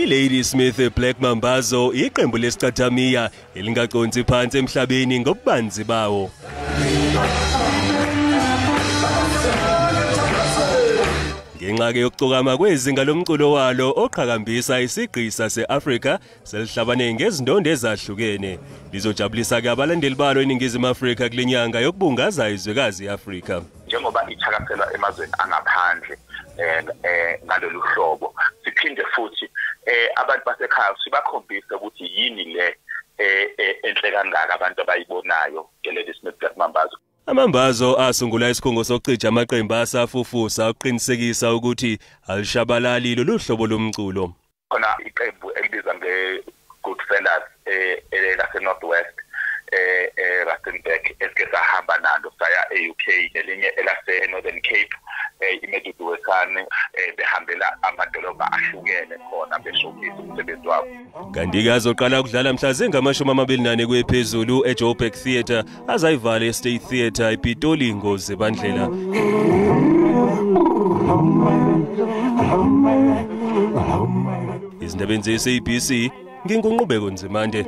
I-Ladysmith Black Mambazo iqembu lesicathamiya elingaconsi phansi emhlabeni ngobubanzi bawo. Ngenxa yokucokama kwezinga lomculo walo oqhakambisa isigqi sase-Afrika selihlabane ngezindondo ezahlukene. Lizojabulisa ke abalandeli balo eNingizimu Afrika kule nyanga yokubungaza izwekazi i-Afrika. Njengoba ithakaselwa emazweni angaphandle ngalolu hlobo, siphinde futhi abantu basekhaya sibakhombise ukuthi yini le enhle kangaka abantu abayibonayo nge-Ladysmith Black Mambazo. Amambazo asungula isikhungo sokucija amaqembu asafufusa ukuqinisekisa ukuthi alishabalali lolu hlobo lomculo. Khona iqembu elibizwa nge-Goodfellas lase-North West Rustenburg esike sahamba nalo saya e-UK, nelinye elase-Northern Cape iMedudu Wesane, behambela amadolobha ahlukene khona beshowcase umsebenzi wabo. Kanti-ke azoqala ukudlala mhla zingama-24 kwephezulu eJoburg Theatre, azayivale eState Theatre ePitoli ngoZibandlela. Izindabeni ze-SABC, nginguNqubeko Nzimande.